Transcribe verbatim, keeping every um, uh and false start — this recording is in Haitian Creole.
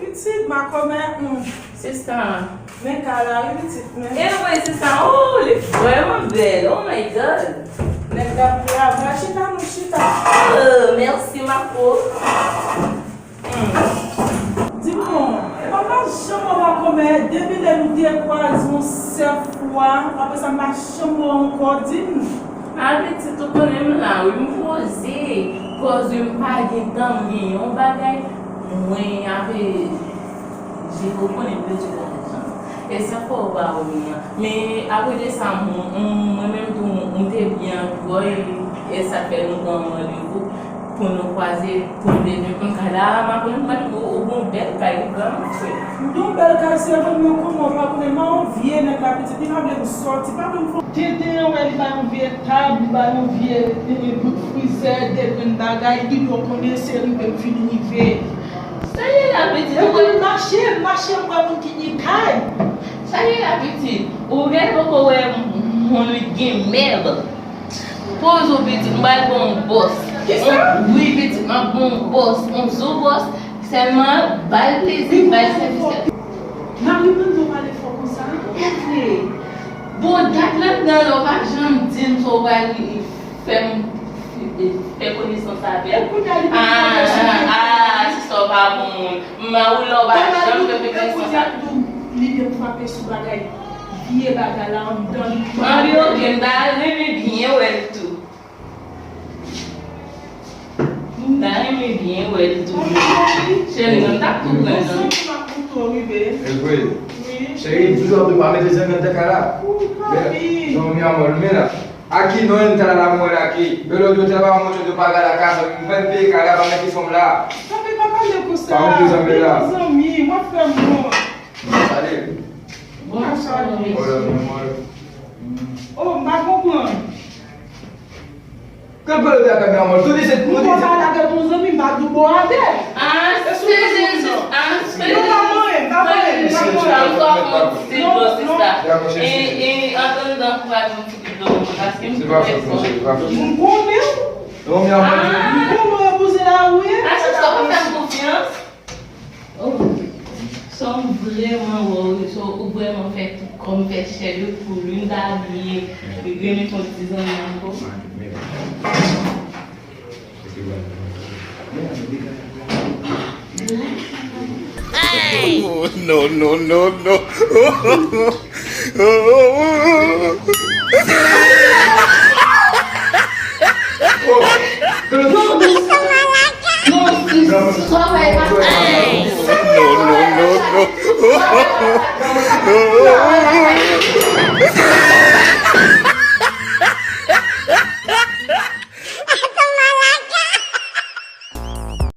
Pitit, makomè, hmm. Sista. Men kay la, wi, pitit, men. Anyway, sista, oh, li vrèman bèl. Oh my God. Nèg la travay, chita, nou chita. Oh, mèsi, ma po. Hmm. Di m non, epa m pa janm wè w makomè, depi lè nou te kwaze yon sèl fwa, apre sa m pa janm wè w ankò, di m. A, pitit, ou konnen m la, wi, m poze, koz wi, m pa gen tan, m gen yon bagay, mwen, apre, Jiko konnen m bezwen lajan. E sa fè w pa wè m nan. Men, apre de sa, m, m, mwen menm tou, m te byen anpil, e sa fè nou pran randevou pou nou kwaze, pou m te vin konn kay la, a, makomè, m wè ou, ou gon bèl kay, ou gran frè. M gon bèl kay, se vre, men kòman w pa konnen, m a yon vye nèg la, pitit, li pa vle m sòti, pa vle m fè. Tenten an, wè, li ba yon vye tab, li ba yon vye, e, e, bout frizè, de grenn bagay, li dwe konnen se rive m fin rive. Sa ye la, pitit? Epi m mache, m mache, m wè moun ki gen kay. Sa ye la, pitit? Ou genlè poko wè moun wi gen mèb. Poze w, pitit, m pral ba w yon bòs. Kisa? Wi, pitit, m ap ba w yon bòs, yon zo bòs. Sèlman, ba l plezi, ba l sèvis. Mari mande w pale fò konsa? Evre. Bon, dat la m nan la, w pa janm di m sa w pral fè m fè konesans avè l. Epi, gade, ah, ah, ah, sista w pa bon moun. M a ou la, w pa janm fè konesans avè l. Li te frape sou bagay, vye bagay la anndan li. Anpi, oke, m ta renmen byen wè l tou. M ta renmen byen wè l tou. Cheri, mwen, m t ap tou pran l. Evre. Cheri, m toujou ap di w pa mete zanmi anndan kay la. Zanmi an mò, men la. Aki, non, m ta la, la mwen la, aki. Bèl odò, te la pa montre de bagay la, ka zanmi. M fè peye kay la, pa mete fanm la. Papi, pa pale konsa. Pa mete zanmi la. Zanmi, w ap fè m wont. Salye. Bonswa, mèsi. Oh, m pa konprann. Ke bèl odò a ka gen anmò? Tout de suite, nou di. M pa lage pou zanmi, m pa dou bò avè. Ah, se, se, se, ah, se. Non, pa mwen, pa mwen, pa mwen. Sa, sa, sa, sista. E, e, antandan pou al yon ti Paske m... Se pa fòt mwen, cheri, se pa fòt mwen. M konnen w. Non, men anmò, ah, m konnen w epouze la, wi. Ah, se sa, ou fè m konfyans. Oh, sa m vrèman wè w, sa ou vrèman fè tout kò m fè chè de poul, wi, m ta bliye. Li gen yon ti zanmi ankò. Oh, no, no, no, no. No, no, no, no.